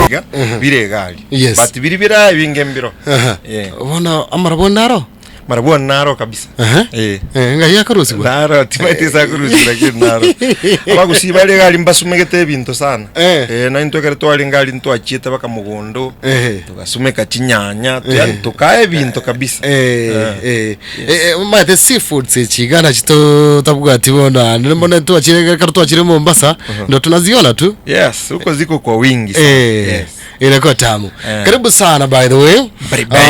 Iga bire egari. Yes. But biri bira ebinge mbiro. Aha. Yeah. Bono amarabwo naro? Marabwo naro kabisa. Aha. Eh. Eh, ng'ai akorusigwa? Naro timaete sakurusi lakini naro. Abagusi bare egari mbasumegete ebinto sana. Eh. Eh, na intwe ekero tware ngari ntwachiete baka mogondo. Ehe. Tugasumeka chinyanya, yani tukae ebinto kabisa. Eh, Eh. eh, eh, maete seafoods chigana chito tabwati bona mbona twachire karo twachire Mombasa ndo tunaziona tu. Yes, huko ziko kwa wingi sana. Eh, Yes. inakuwa tamu. Eh. Karibu sana by the way. Bye bye.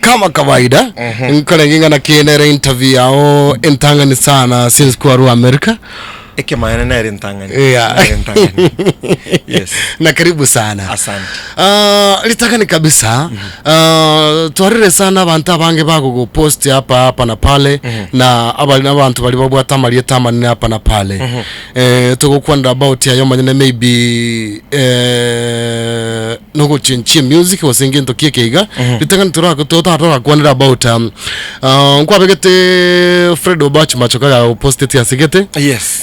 Kama kawaida nkorenginga na kienere interview yao entangani sana since kwaru America. Ekemaene nere ntang'ani. Yeah. Nere ntang'ani. Yes. Na karibu sana. Asante. Litakani kabisa. Twarire sana abantu abange bagogopost hapa hapa na pale na abali n'abantu bali babwata amarieta amanene hapa na pale. Eh, tugokwanda about yayo manyene maybe eh, noguchinchia music gose nto kiekeiga litakani turako totarakwanira about nkwabegete Fred Obach machokaga upostete asigete. Yes.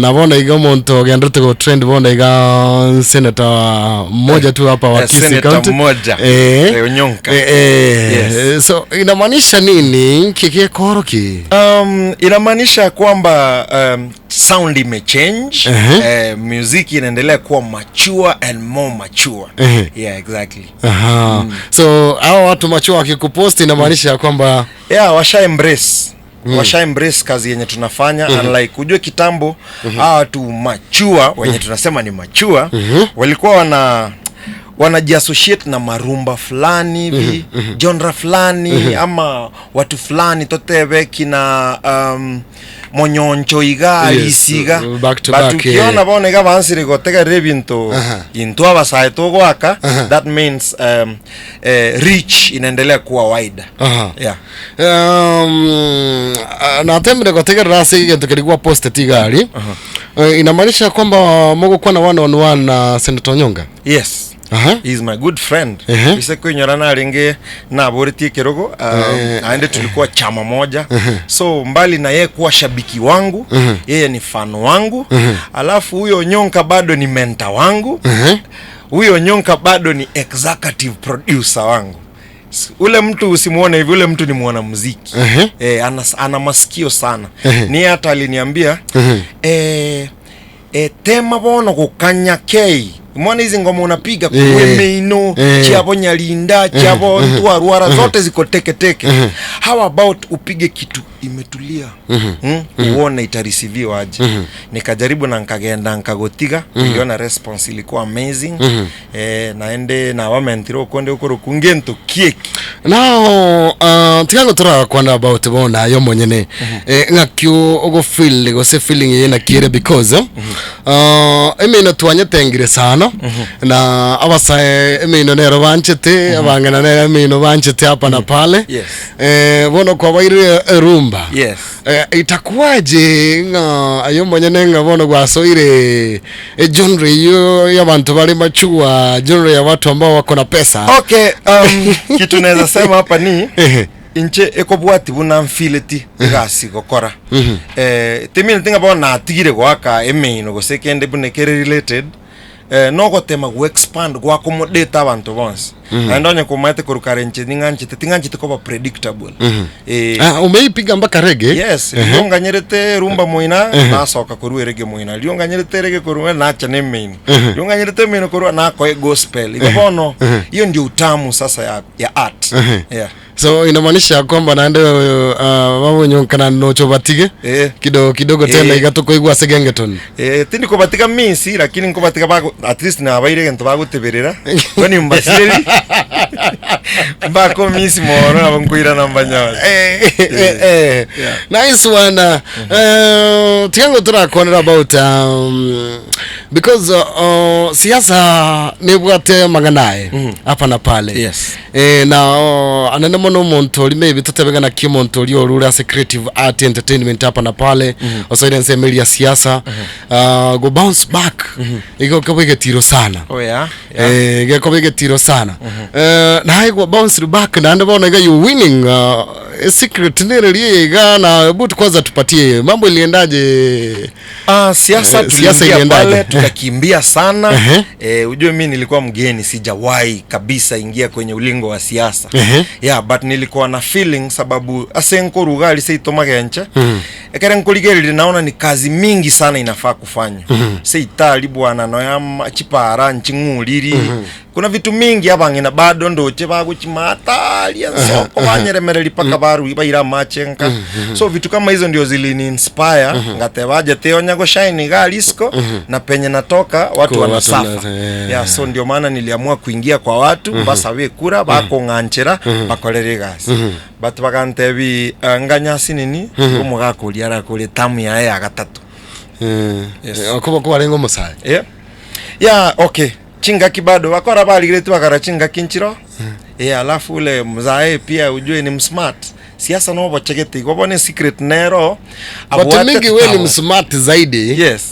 Nabona iga omonto ogenderete go trend bona iga senator mmoja tu hapa wa Eh, Kisii senator County. mmoja. Eh, Eh, Onyonka. eh, eh, Yes. So inamaanisha nini kikiekoro ki? Inamaanisha kwamba sound imechange. Uh-huh. Eh, muziki inaendelea kuwa mature and more mature. Uh-huh. Yeah, exactly. Aha. So hao watu macho wakikupost inamaanisha ya kwamba Yeah, washa embrace washa embrace kazi yenye tunafanya. Unlike ujue kitambo hawa watu machua wenye tunasema ni machua walikuwa wanajiassociate na marumba fulani hivi, genre fulani ama watu fulani totebe kina monyoncho iga Yes, isiga back to But back, ukiona eh. bono iga bansire gotegerera ebinto Aha. intwe abasae togwaka. Aha. That means reach inaendelea kuwa wider. Aha. Yeah. Natemire gotegerera ase egento kerigwa posted igari. Eh, inamaanisha kwamba mogokuwa na one on one na Senator Onyonka. Yes. Aha. He is my good friend. Ehe. Ise kwinyora naringe naboretie kirogo aende tulikuwa chama moja, so mbali na yeye kuwa shabiki wangu, yeye ni fan wangu. Alafu huyo Nyonka bado ni mentor wangu. Huyo Nyonka bado ni executive producer wangu. Ule mtu usimuone hivi, ule mtu ni mwanamuziki. Eh, ana masikio sana. Ni hata aliniambia, eh, eh, tema bono gukanya kei mwana hizi ngoma unapiga kuwe meino chiabo nyalinda chiabo ntwarwara zote ziko teke teke. How about upige kitu imetulia, Uone itareceiviwa aje. Nikajaribu na nkagenda nkagotiga, niliona response ilikuwa amazing. Eh, naende na wamentire okonde ukoro kungento kieki. Now tigago turakwana about bona yo monyene, eh, ng'akio ogo feel gose feeling ye nakire because emino twanyetengire sana na abasae emino nero banchete abang'ana nero emino banchete hapa na pale. Eh, bono kwabaire erumba. Eh, itakuwaje ng'a ayo monyene ng'a bono gwasoire e genre iyo y'abantu bari machua, genre ya watu ambao wako na pesa? Okay, kitu naweza sema hapa ni inche ekobwati buna mfileti egasi gokora. Eh, timini tinga bona natigire gwaka emeino gose kende bune kere related, eh, nogotema gu expand gwakomodate abantu bonse naende onye kumaete korukare nche ning'anchete ting'anchete koba predictable, eh. Ah, umeipiga mpaka reggae? Yes, rionganyerete rumba moina nasoka korwa erege moina, rionganyerete erege korwa nacha ne main, rionganyerete main korwa nakoe gospel. Igo bono hiyo ndio utamu sasa ya art. Yeah. So inamaanisha kwamba naende wawonyonkana nocho batige kidogo kidogo tena igatukoigwa segengeton. Eh, tindi kubatika minsi lakini nkubatika bago at least nabaire gento baguteberera bani mbasireri mbako minsi moro nabo nkuirana mbanyore. Eh, eh, eh. Nice one. Tigango turakonera about because siasa nibwate maganae hapa na pale. Eh, na anene mono omonto ori maybe totebegana ki omonto ori orure ase creative art entertainment hapa na pale osoire nse emeri ya siasa go bounce back igo kobwegetiro sana. Oh yeah. Eh, gekobwegetiro sana. Eh, naye go bounce back naende bono iga you winning. Secret nere iga na hebu kwanza tupatie mambo iliendaje? Siasa Siasa tuliingia iliendaje? pale tukakimbia sana. Ujue mi nilikuwa mgeni, sijawahi kabisa ingia kwenye ulingo wa siasa. Yeah, but nilikuwa na feeling sababu ase nkorugali seitomagenche ekere nkorigerire naona ni kazi mingi sana inafaa kufanywa. Seitali bwana noya chipara nching'uriri kuna vitu mingi abang'ina bado ndoche baguchimataria nsoko banyeremereri paka baru baira machenka. So vitu kama hizo ndio zilini inspire ngatebaje teonya goshine galisco na penye natoka watu Kwa watu wanasafa. wana- Yeah, so ndio maana niliamua kuingia kwa watu basabe kura bakong'anchera bakorere gasi but bakantebi nganyasi nini omogakori arakore tamu yaye ya gatatu. Yes. Kuba kuba rengo musaye. Yeah, okay, chingaki bado wakora baligire bakara chingaki nchiro. Yeah, alafu ule mzae pia ujue ni msmart siasa no bochegete igobone secret nero Watu abwate mingi we ni tutawa. msmart zaidi. Yes.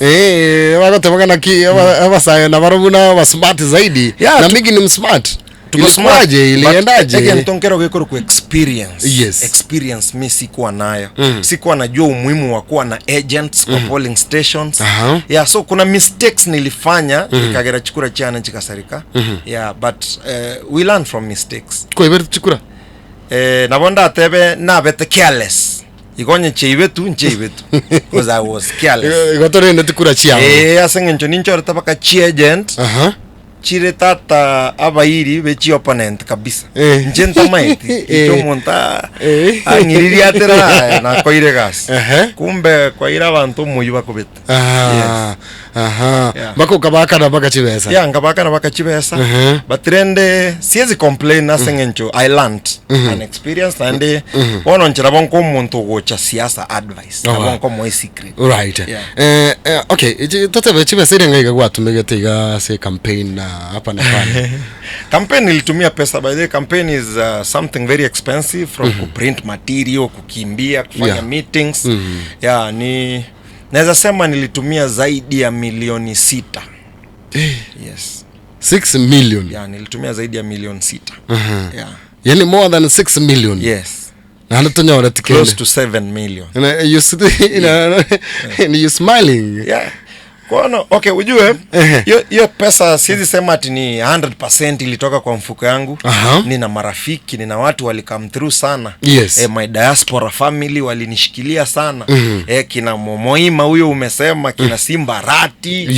Wagotebaga ki abasayo na barumuna ba smart zaidi. Yeah, Na mingi ni msmart. Tuko smart, Ilikuwaje? but Iliendaje? again, tonkero gekoro ku experience. Yes. Experience mi sikuwa nayo. Sikuwa najua umuhimu wa kuwa na agents kwa polling stations. Yeah, so kuna mistakes nilifanya ikagera chikura chana chikasarika. Yeah, but we learn from mistakes. Kwebere chikura. Nabo ndatebe nabete careless igonye cheibetu ncheibetu because I was careless. Igotorende tikura chiao. Ase ng'encho ninchorete baka chi agent chire tata abairi bechi opponent kabisa. Nche ntamaeti icho omonto ang'iririe atera nakoire gasi. Kumbe kwaira abanto omoyi bakobeta. Yeah. Bakoka bakana bakachibesa. Yeah, ngabakana bakachibesa. But rende siezi complain ase ng'encho I learned an experience naende bono nchera bonko omonto ogocha siasa advice nabo nkomoe secret. Right. Yeah. Okay, totebe chibesa ire ngaiga gwatumigete iga se campaign na hapa na pale. Campaign nilitumia pesa. By the way, campaign is something very expensive, from kuprint material, kukimbia, kufanya meetings. Yeah, ni naweza sema nilitumia zaidi ya milioni 6. Yes. 6 million. Yeah, nilitumia zaidi ya milioni 6. Yeah. Yani more than 6 million. Yes. Na hano tonyora tikende. Close to 7 million. Na you see, and you smiling. Yeah. Kono, okay, ujue hiyo pesa siwezi sema ati ni 100% ilitoka kwa mfuko yangu. Nina marafiki, nina watu wali come through sana. My diaspora family walinishikilia sana. Kina Momoima huyo umesema, kina Simba Rati.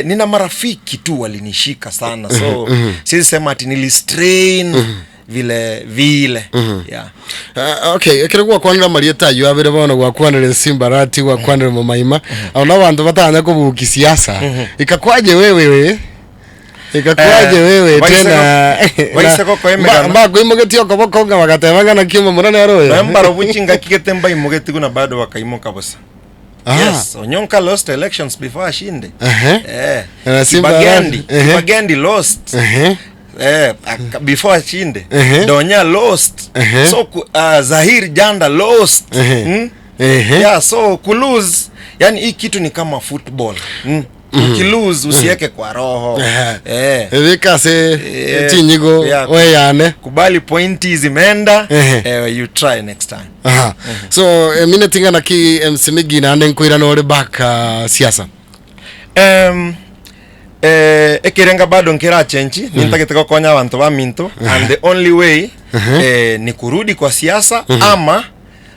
Nina marafiki tu walinishika sana. So siwezi sema ati nilistrain vile vile. Yeah. Okay, ekero gwakwanire marieta ayo abere bono gwakwanire Simba Rati gwakwanire Momaima abo nabantu batanya kubuki siasa ikakwaje wewe we ikakwaje wewe tena Waiseko koemegana. mbakuimogetie okoboko nga bagateba ng'a kiuma munene aroyo. Mbaro buchinga kigete mbaimogete kuna bado wakaimoka bosa. Yes, Onyonka lost elections before ashinde. Na Simba Kibagendi, Rati. Kibagendi lost. Before ashinde. Donya lost. So Zahir Janda lost. Yeah, so kulose, yani hii kitu ni kama football. Ukilose usiweke kwa roho. Ebikase chinyigo weyane. Kubali pointi zimeenda. You try next time. Aha. So mine tingana ki MC Miggy nande nkwirana uri back siasa. Ekirenga bado nkira chenchi nintagete gokonya abantu ba minto and the only way ni kurudi kwa siasa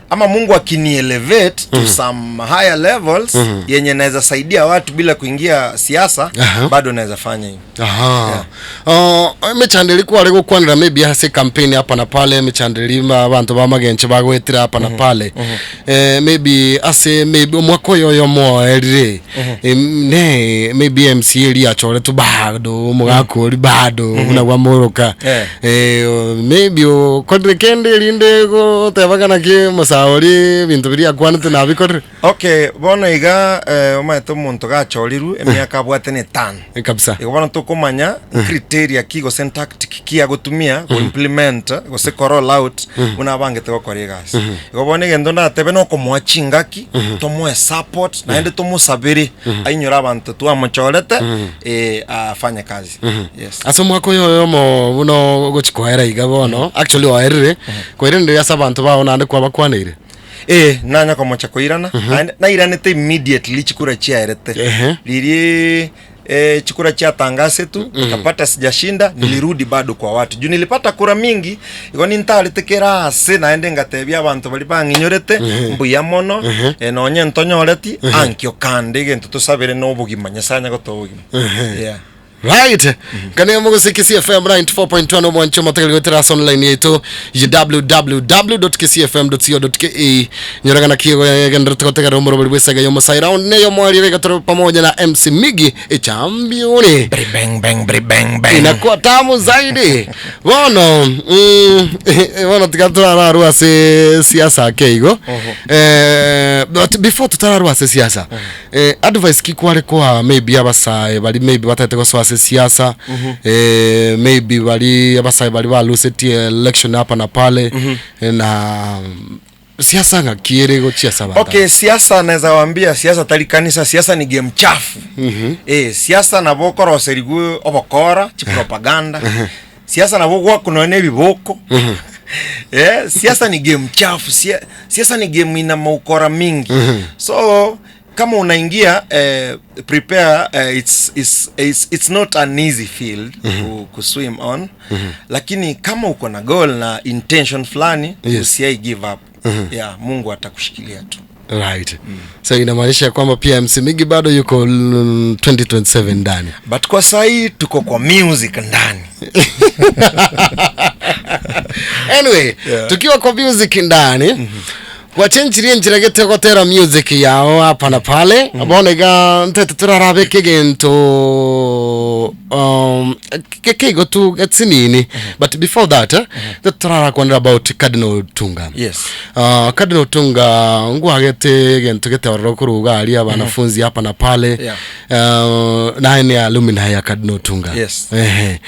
ama Mungu akinielevate to some higher levels yenye naweza saidia watu bila kuingia siasa. Bado naweza fanya hivyo. Aha. Emechando kware gukwanira maybe ase campaign hapa na pale emechando abantu bamagenche bagwetira hapa na pale maybe ase maybe omwaka oyo oyo mwoerire ne maybe MCA ri achoretwo bado omogaka bado buna bwa moroka. Maybe okorire kende rinde gotebaga naki musa. Omosaori bintu biria akwanete nabikorire. Okay, bono iga omaete omonto gachoriru emiaka abwate na etano. Kabisa. Igo bono tokomanya criteria ki gose tactic ki agotumia goimplement gose koroll out buna abangete gokora egasi. Igo bono egento ndatebe nokomoa chingaki, tomoe support, naende tomosabere ainyore abanto twamochorete afanye kazi. Yes. Ase omwaka oyo oyomo buna ogochi koera iga bono, actually oerire, koiranire ase abanto bao naende kwabakwaneire. Nanya komocha koirana, naende nairanete immediately chikura chiaerete. Riri chikura chiatangasetu, nikapata sijashinda, nilirudi bado kwa watu. Juu nilipata kura mingi, igo nintarete kera ase naende ngatebia abanto bari bang'inyorete, mbuya mono, nonye ntonyoreti, ankio kande egento tosabere na obogima, Nyasaye anya gotoa obogima. Yeah. Right. Kane mogose Kisii FM 94.1 omwancho motegeri goetera ase online yaito ya www.kcfm.co.ke nyoragana kigo yagenderete gotegera omorobori bw'esega y'omosai round neyo mwario iga pamoja na MC Miggy echampioni. Bri bang bang bri bang bang. Inakuwa tamu zaidi bono bono tiga turararwa ase siasa ake igo. But before tutararwa ase siasa, advice ki kware kwa maybe abasae bari maybe batete gosoa ase siasa, maybe bari abasae bari balusetie election hapa na pale, na siasa ng'akiere gochia sabata? Okay, siasa naweza waambia siasa tari kanisa, siasa ni game chafu. Siasa nabo koroserigwe obokora, chipropaganda. Siasa nabo gwakunwa n'ebiboko. Siasa ni game chafu. Siasa ni game ina maukora mingi. So kama unaingia prepare, it's not an easy field ku swim on. Lakini kama uko na goal na intention fulani, usiai give up. Yeah, Mungu atakushikilia tu. Right. So inamaanisha kwamba pia MC Miggy bado yuko 2027 ndani. But kwa sahii tuko kwa music ndani. Anyway, tukiwa kwa music ndani, gwachenjirie njira gete gotera music yao hapa na pale, bona iga ntete turarabe kigento kekeigo tu getsinini, but before that turara kwandira about Cardinal Tunga. Yes. Cardinal Tunga ngwagete gento gete ororo kuruga aria wanafunzi hapa na pale. Naye ni alumni ya Cardinal Tunga. Yes. Ehe.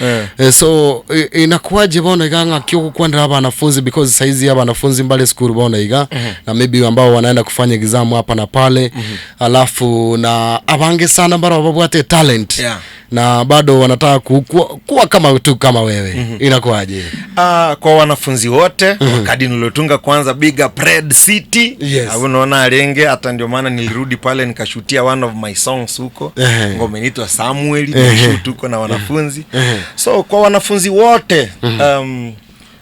So inakuwaje bona iga ng'akio kukwandira wanafunzi, because saizi ya wanafunzi mbali skuru bona iga na maybe ambao wanaenda kufanya exam hapa na pale, alafu na abange sana mbaro babwate talent na bado wanataka kuwa kama tu kama wewe, inakuwaje? Kwa wanafunzi wote wa Cardinal Otunga, kwanza big up Red City. Unaona arenge hata ndio maana nilirudi pale nikashutia one of my songs huko. Ngoma inaitwa Samuel, nilishoot huko na wanafunzi. So kwa wanafunzi wote,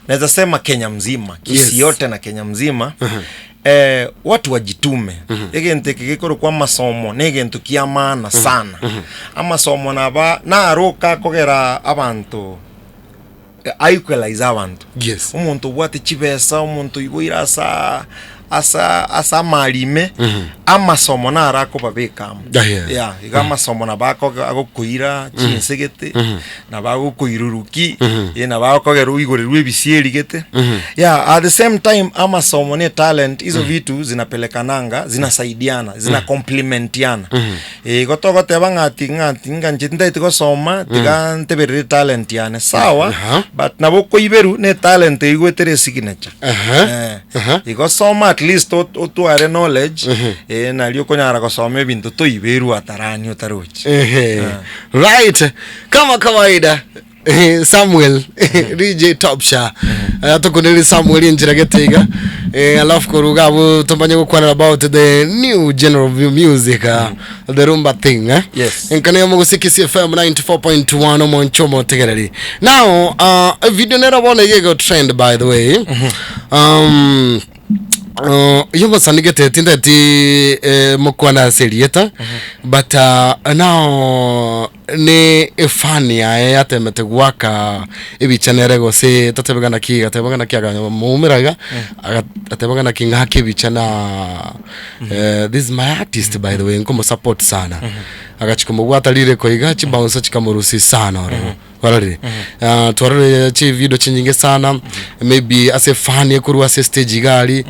naweza sema Kenya mzima, Kisii yote na Kenya mzima, watu wajitume. Egento eke gekoro kwa masomo negento kia maana sana. Amasomo naba naroka kogera abantu equalize abantu. Omonto obwate chibesa, omonto iboire asa amarime, amasomo narako babekamo. Yeah, iga amasomo nabako agokoira chinsegete, nabagokoiruruki, nabakogera oigorerwa ebisieri gete. Yeah, at the same time amasomo ne talent, hizo vitu zinapelekananga, zinasaidiana, zina complementiana. Igo togoteba ng'ati ng'a nche ntaete gosoma tiga nteberere talent yane sawa, but nabo koiberu ne talent igwetere signature. Igo soma at least otware knowledge, nari okonyara gosoma ebinto toiberu atarani otarochi. Right, kama kawaida Samuel DJ Topsha atukuniri Samuel njira getiga, alafu kuruga abo tumanye gukwanira about the new genre of music, the rumba thing, eh? Yes. Nkane mo Kisii FM 94.1 omonchomo tegereri. Now a video nera bona yego trend, by the way, yo musanigete tindati mukwana serieta, but now ni efani yae atemete gwaka ebichanere gose tatebegana ki atebegana ki mumiraga atebegana ki ng'ake ebichana, this is my artist, by the way, nkomo support sana, agachikomubwata lire koiga chibounce chikamurusi sana oro. Kwarorire twarorire chi video chinyinge sana, maybe ase fan ekuru ase stage igari,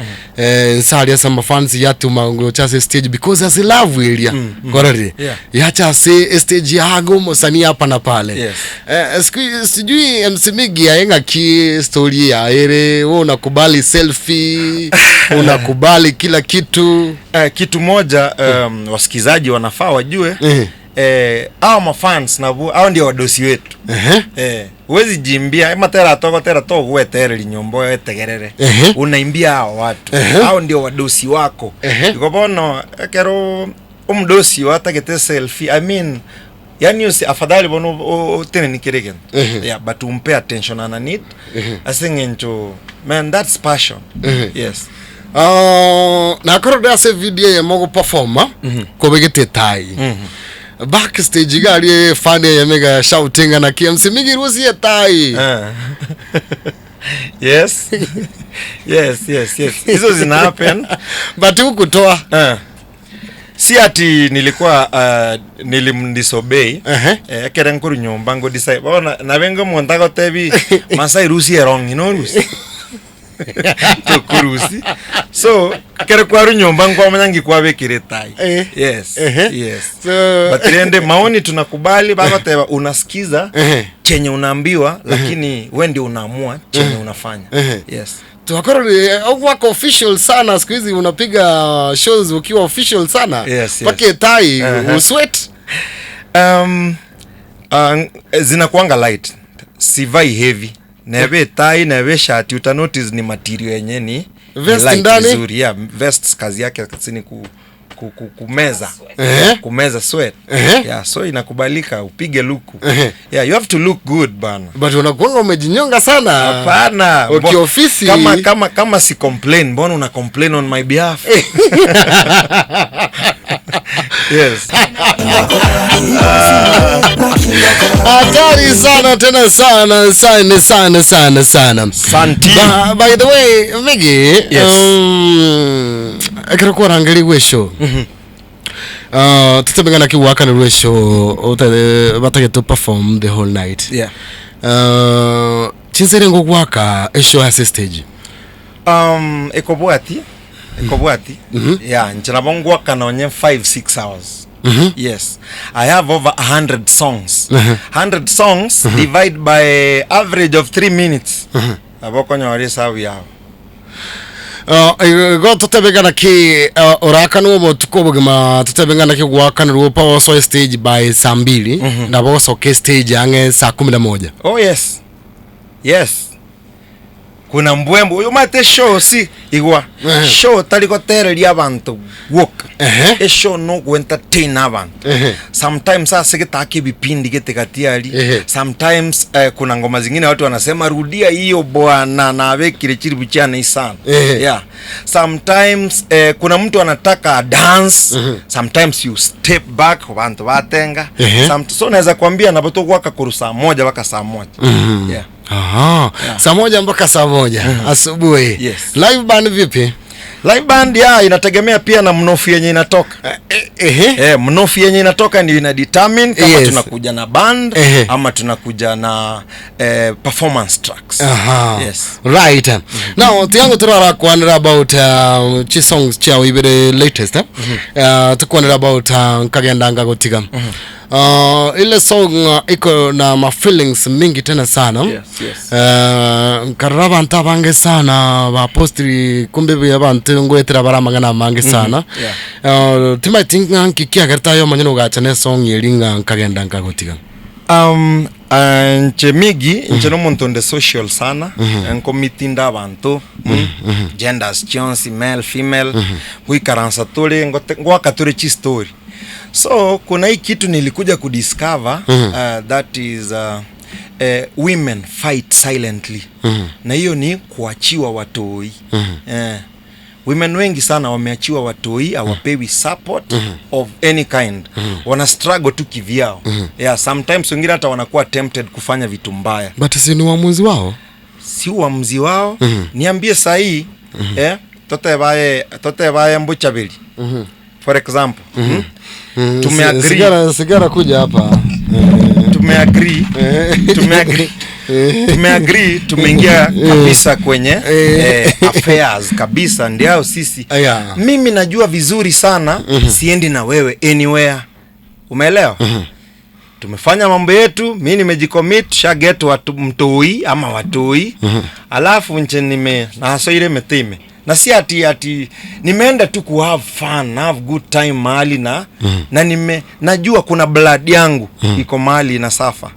nsari ase mafans yatuma ngo chase stage because ase love area. Kwarorire yacha ase stage yago mosani hapa na pale. Sijui MC Miggy aenga ki story ya ere wewe unakubali selfie, unakubali kila kitu. Kitu moja wasikizaji wanafaa wajue, hao mafans nabo hao ndio wadosi wetu. Huwezi jimbia matera toko tera to gwetereri nyombo wetegerere. Unaimbia hao watu. Hao ndio wadosi wako. Iko bono ekero umdosi watagete selfie, I mean, yani usi afadhali bono utene nikiregen. Yeah, but umpe attention ana need asingencho, man, that's passion. Yes. Nakorwo ase video ye mogo performa kobegete tai backstage gari fan ye mega shouting na KMC Miggy rusie tai. Yes, hizo zina happen. But hukutoa. Si ati nilikuwa nilimdisobey. Ekere nkuru nyumba ngo decide bona nabengo montago tebi masai rusi erong ino rusi tukurusi, so kere kwaru nyumba nkwamanya ngikwabekire tai. Yes. Yes. So but rende maoni tunakubali bakoteba unasikiza chenye unaambiwa, lakini we ndio unaamua chenye unafanya. Yes. Tuwakorwo wako official sana siku hizi, unapiga shows ukiwa official sana. Yes. Pake tai usweat. Zinakuanga light, sivai heavy, nebe tai nebe shati, uta notice ni material yenye ni Vest light ndani? Vizuri. Yeah, vest kazi yake si ni kumeza kumeza sweat. Yeah, so inakubalika upige luku. Yeah, you have to look good, bana. But unakuanga umejinyonga sana. Hapana. Ukiofisi. Kama si complain, mbona una complain on my behalf? Yes. Hatari sana tena sana sana sana sana sana. Santi. By the way, Miggy, Yes. Ekero kwarangeri show, tutemengana kiwakana rwesho batage to perform the whole night. Chinsere ngogwaka eshow ase stage. Ekobwati ekobwati yeah, nchirabongwaka nonye 5 6 hours. Yes, I have over 100 songs. 100 songs divide by average of 3 minutes, abokonyora esabu yao. Go tutebengana ki orakanwo botuko bugima, tutebengana ki gwakanirwo power so stage by saa 2 na bosoke stage ange saa 11. Oh yes, kuna mbwembo uyu mate show si igwa show tari gotereria abantu guoka. Eshow no entertain abantu. Sometimes ase gitaki vipindi gitigatiari. Sometimes kuna ngoma zingine watu wanasema rudia hiyo bwana na bekire chiri buchana isana. Yeah, sometimes kuna mtu anataka dance. Sometimes you step back bantu batenga. So naweza kuambia napotokwaka kuru saa 1 mpaka saa 1. Yeah. Aha. Saa 1 mpaka saa 1 asubuhi. Yes. Live band vipi? Live band ya inategemea pia na mnofu yenye inatoka. Mnofu yenye inatoka ndio ina determine kama tunakuja na band ama tunakuja na performance tracks. Yes. Right. Now tiyango turara kwanira about chi songs chia ibere latest, eh? Tukwanira about nkagenda ngagotiga. Ile song iko na ma feelings mingi tena sana. Yes. Nkarora abantu abange sana bapostri kumbe bya abantu ngwetera baramangana mange sana. Timaiti nkikiagerta manyene ugacha ne song yeringa nkagenda nkagotiga. Nche Miggy nche nomuntu nde social sana, nkomitinda abantu, genders chionsi, male, female, huikaransa tuli ngwaka tuli chi story. So kuna hii kitu nilikuja kudiscover, that is women fight silently, na hiyo ni kuachiwa watoi. Women wengi sana wameachiwa watoi, hawapewi support of any kind, wana struggle tu kivyao. Yeah, sometimes wengine hata wanakuwa tempted kufanya vitu mbaya. But si ni uamuzi wao? Si uamuzi wao. Niambie sahii, totebaye mbuchabili, for example. Tumeagree. Sigara, sigara kuja hapa. Tumeagree, tumeagree, tumeagree, tumeingia kabisa kwenye affairs kabisa, ndio sisi. Mimi najua vizuri sana siendi na wewe anywhere, umeelewa? Tumefanya mambo yetu, mi nimejicommit, shaget watu mtoi ama watoi, alafu nche nime nasoire metime na si ati nimeenda tu ku have fun, have good time mahali na na nime najua kuna blood yangu iko mahali na safa.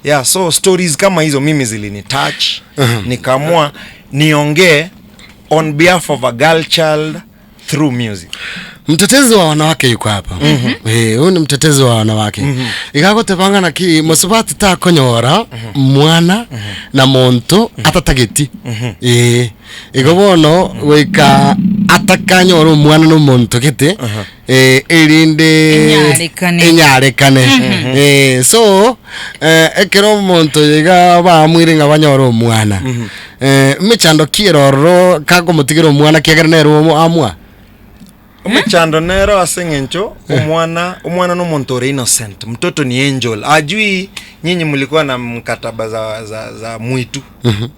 Yeah, so stories kama hizo mimi zilini touch, nikaamua niongee on behalf of a girl child through music. Mtetezi wa wanawake yuko hapa. Huyu ni mtetezi wa wanawake. Igagotebanga na ki musubati takonyora mwana na muntu atatageti. Igo bono wika atakanyora mwana no muntu gete erinde Enyarekane. Enyarekane. So ekero muntu yiga bamwire nga banyora omwana. Mechando kieroro kagomutigera omwana kiagera nero amwa. Umuchando nero aseng'encho omwana no muntu ore innocent, mtoto ni angel, ajui nyinyi mlikuwa na mkataba za mwitu.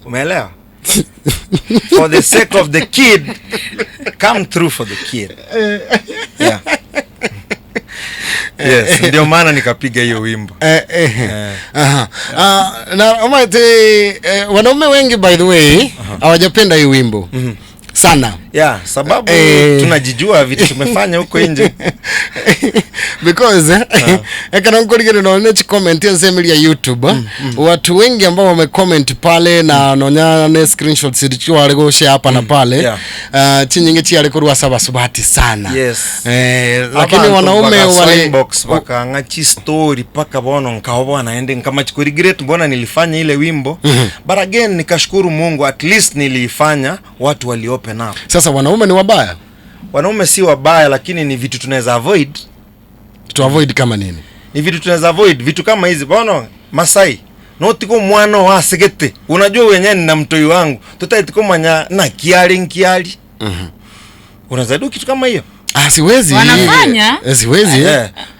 Umeelewa? For the sake of the kid, come through for the kid. Yeah. Yes, ndio maana nikapiga hiyo wimbo. Aha. Na umaite wanaume wengi by the way hawajapenda hii wimbo. Sana. Yeah, sababu tunajijua vitu tumefanya huko nje. Because ekana nkorigere no ne comment ensemi ya YouTube. Watu wengi ambao wamecomment pale na nonya ne screenshots ilichwa ale go share hapa na pale. Chinyinge chi ale korwa saba subati sana. Yes. Lakini wanaume wale inbox bakanga chi story paka bono nkaobo naende kama chiku regret mbona nilifanya ile wimbo. But again nikashukuru Mungu at least niliifanya, watu wali open up. Sasa wanaume ni wabaya? Wanaume si wabaya, lakini ni vitu tunaweza avoid. To avoid kama nini? Ni vitu tunaweza avoid, vitu kama hizi. Bono Masai, notiko mwana wa segete. Unajua wenyewe nina mtoi wangu. Tutaitiko manya na kiali nkiali. Unaweza do kitu kama hiyo? Ah, siwezi. Wanafanya? Siwezi.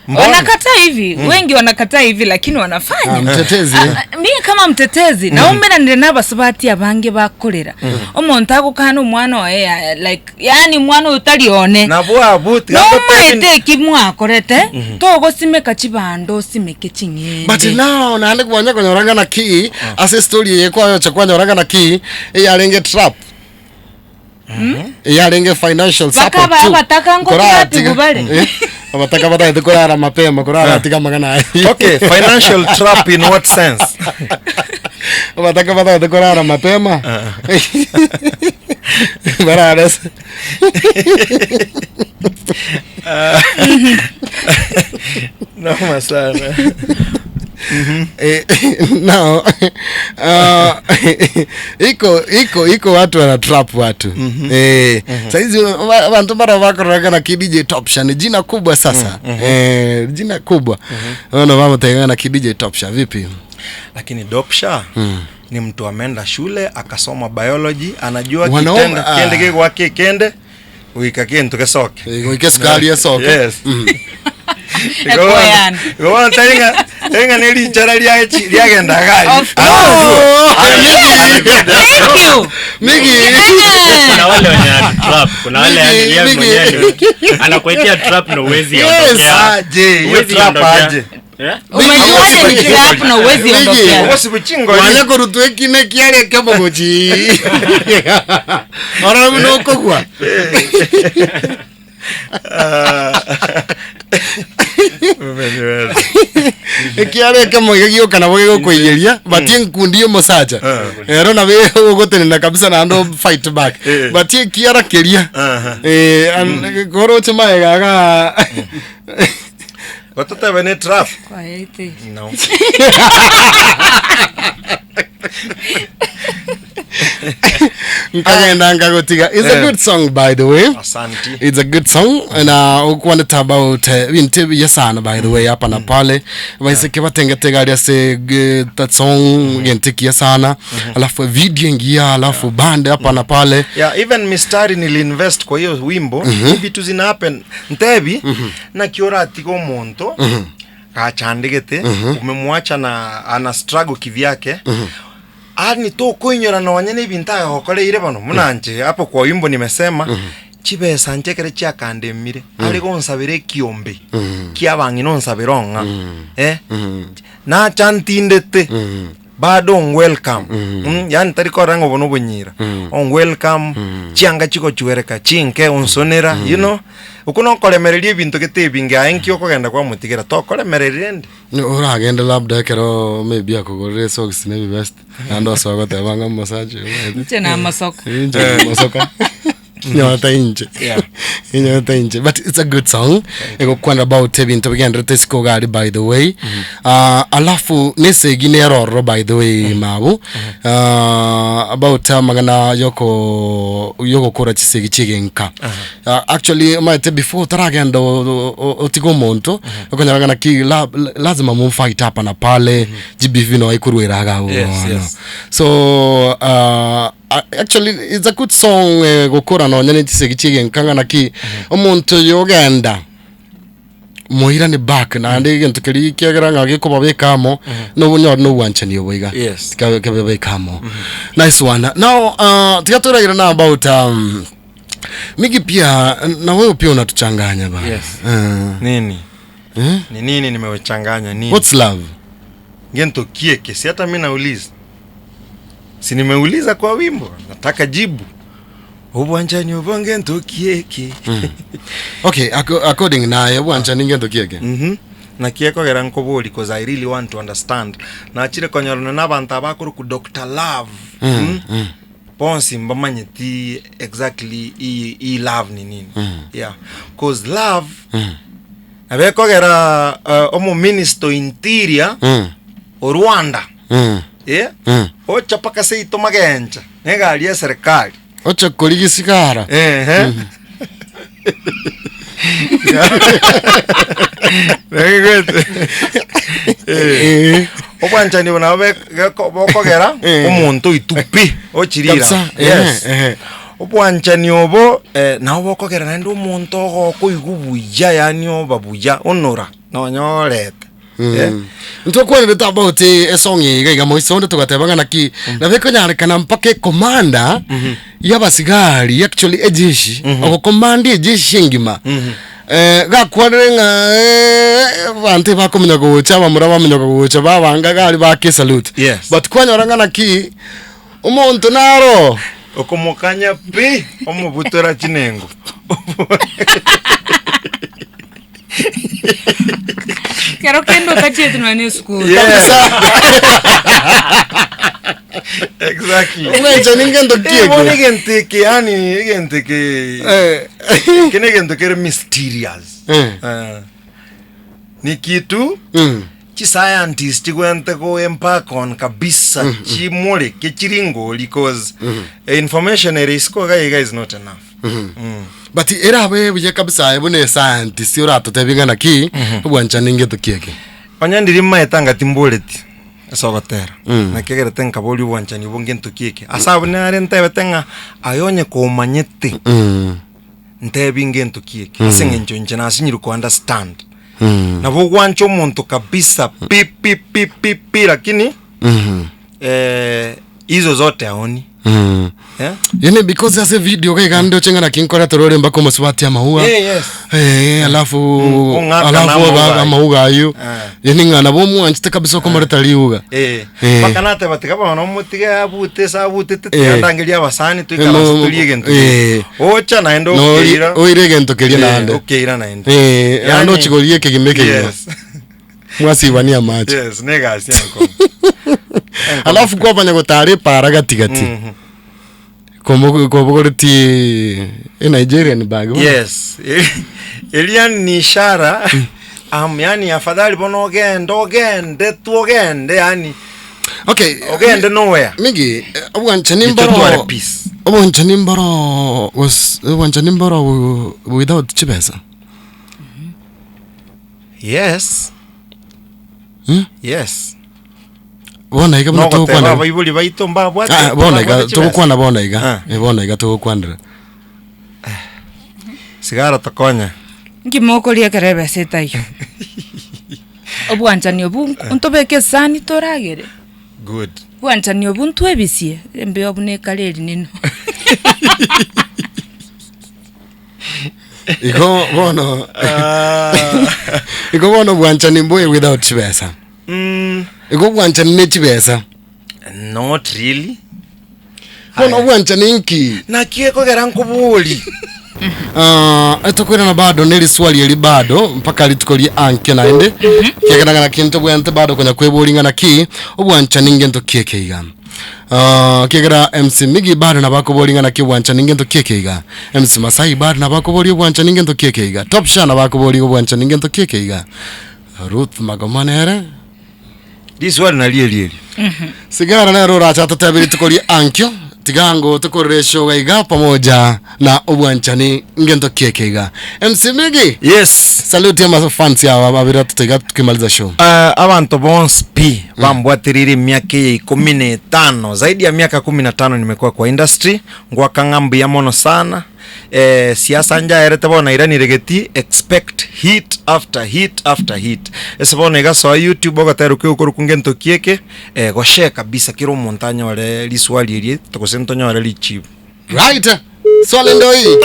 Wanakataa hivi. Wengi wanakataa hivi lakini wanafanya. Mtetezi. Mimi kama mtetezi naomba ndire nabasubati abange bakorera. Omuntu agukana omwana wae like yani mwana utalione. Nabo abuti. Nomaete kimwakorete togosimeka chibando simeke chingende. But now naende kubanya konyoranga na key ase story yekwa chakwanyoranga na key yarenge trap. Yarenge financial support. Bakaba abataka ngo kubale. Abataka bata kurara mapema kurara tika magana. Okay, financial trap in what sense? Abataka bata kurara mapema. Barares. No masana. Now iko watu wana trap watu. Saizi abantu bara bakoranga na DJ Topsha ni jina kubwa sasa. Jina kubwa. Wana mama tengana na DJ Topsha vipi? Lakini Topsha ni mtu ameenda shule akasoma biology, anajua kitendo kende kwake kende uika kintu kesoke. Uika sukari ya soke. Yes. Go tenga neli chara liagenda gari. Of course. Thank you. Migi. Kuna wale wenye trap, kuna wale yeye mwenyewe anakuitia trap na uwezi ondokea. Aje, hiyo trap aje. Umejuaje ni trap na uwezi ondokea? Usibuchingo. Wale korutwe kine kiare kama gochi. Ora mnoko kwa. Ekiare kama gioka na boge gokoiyeria batie nkundi musacha ero na be ugotenena kabisa na ando fight back batie kiara keria goroche maega ga watoto bene trap kwaete no. Nkagenda ngagotiga. It's a good song by the way. Asante. It's a good song and ukwana about bintu yesana by the way hapa na pale. Baiseke batengetega ya se that song gentikia sana. Alafu video ingia alafu band hapa na pale. Yeah, even mistari niliinvest kwa hiyo wimbo. Vitu zina happen. Ntebi na kiora atiko monto. Gachandĩgĩte umemwacha na ana struggle kivyake. Ani tokoinyora nonye n'ebintu agagokoreire bono munanche hapo kwa wimbo nimesema chibesa nchekere chiakandemire ari gonsabera ekiombe kiabang'ina onsabera ong'a nacha ntindete bado on welcome. Yani tari korora ng'a obo nobonyira on welcome chianga chigochwereka chinke onsonera you know oko nokoremereria ebinto gete ebinge aye nki okogenda kwamotigera tokoremereria ende. Oragende labda ekero maybe akogorere socks na ebibest naende osoa goteba ng'a omosacha oyo Inche na amasoko. Inche na amasoka. Nyota inche. Yeah. Nyota inche. But it's a good song. Egokwana about ebinto bigenderete isiko gari by the way. Alafu nesegi neroro by the way mabu. About amang'ana yoko yogokora chisegi chigenka. Actually maete before taragenda otiga omonto okonyora ng'a naki lazima mumfight hapa na pale GBV no aikurwera iga Yes, bono. yes. So actually it's a good song gokora nonya ne chisegi chigenka ng'a naki omonto yogenda moirane back naende egento keria kiagera ng'a gekobabeka amo nobonyore nobwanchani obo iga. Yes. Kebabeka amo. Nice one. Now tiga toraire na about Migi pia na wewe pia unatuchanganya bana. Yes. Nini? Eh? Ni nini nimewachanganya nini? What's love? Ngento kieke si hata mimi nauliza. Si nimeuliza kwa wimbo, nataka jibu. Obwanchani obonge ntokieke. Okay, according naye obwanchani ngento kieke. Nakiekogera nkobori because I really want to understand. Nachire konyorana n'abantu abakuru ku Dr. Love. Bonsi mbamanyeti exactly i love ni nini. Yeah. Cause love nabekogera omo minister interior o Rwanda. Yeah. Ocha paka seito magencha. Negari ya serikali. Ocha korigisigara. Obwanchani buna bokogera omonto itupi ochirira. Kabisa. Yes. Obwanchani obo nabo bokogera naende omonto ogokoigwa buya yani oba buya onora nonyorete. Ntokwanire about esong iga iga moiso tugateba ng'a naki nabekonyarekana mpaka ekomanda y'abasigari actually ejeshi ogokomanda ejeshi engima gakwanire ng'a bantu bakomenya gocha bamura bamenya gocha babanga gari bake salute. Yes. But kwanyora ng'a naki omonto naro okomokanya pi omobutora chinengo. Kero kendo tachetu na ni school. Yes. Exactly. Obwanchani ngento kieke. Bono egento eke yani egento eke kene egento kere mysterious. Ni kitu chi scientist chigwente go embark on kabisa chimore kechiringo because information ere isiko ga is not enough. But erabe buye kabisa ebune scientist oratotebi ng'a naki obwanchani ngento kieke. Onye ndiri maetanga timboleti esogotera nakegerete nkabori obwanchani obo ngento kieke ase nare ntebete ng'a ayonye komanyete ntebi ngento kieke ase ng'encho inche nasinyire ku understand. Nabo gwancha omonto kabisa pi pi pi pi pi lakini hizo zote aoni. Yeah? Yene because ase video kai kando chenga na kinkora torore mbako moswati amaua. Yeah, yes. Alafu Ong'aka alafu na amauga. amauga ayo. Yene ng'ana bomwanchite kabisa okomoreta riuga. Bakanate batika bono mutige abute sabute tetandangeria abasani tuikara turie gento. Ocha naende No okeira. oire gento keria naende. Okeira naende. Naende ochigorie kegime kegima. Yes. Mwasibania amache. Yes, negasi yanko. Alafu kwabanya gotare para gatigati. Komogoreti e Nigerian bag. Yes. Elian ni ishara yani afadhali bono ogende ogende tu ogende yani Okay. ogende nowhere. Mingi obwanchani Itoto mbaro are peace. Obwanchani mbaro was obwanchani mbaro without chibesa. Yes. Yes. Bona iga No buna goteba togokwana. abaibori baito mbabwate. Ah, bona iga mbabwate chibesa. togokwana bona iga. Ah. Bona iga togokwanira. Sigara tokonya. Nkimokoria kerebe setayo. Obwanchani obu ntobeke esani toragere. Good. Obwanchani obu ntwebisie, embeo buna ekare eri nino. Igo bono igo bono bwanchani mboye without chibesa. Igo bwanchani ne chibesa. Not really. Bono bwanchani nki? Naki ekogera nkobori. Etokwirana bado neri swali eri bado mpaka rituko ria anke naende kiagerang'ana kinto bwente bado konya kweboring'ana ki obwanchani ngento kieke iga. Kiagera MC Migi bado nabakoboring'ana ki obwanchani ngento kieke iga. MC Masai bado nabakobori obwanchani ngento kieke iga. Top Sha nabakobori obwanchani ngento kieke iga. Ruth Magomanere Riswali narierieri. Sigara nero oracha totebiri rituko ria ankio tigango tukorere show iga pamoja na obwanchani ngento kieke iga. MC Migi. Yes. Salute ya mafans yawa babira tutaiga tukimaliza show. Abantu bonse pi bambwatirire emiaka eye 15, zaidi ya miaka 15 nimekuwa kwa industry ngwakang'ambu ya mono sana. Siasa njaerete bono iranire geti expect hit after hit after hit. Ase bono igasoa YouTube ogatera okoru ngento kieke goshare kabisa kira omonto anyore riswali erie togose ntonyore richibu. Right. Swali ndo hii.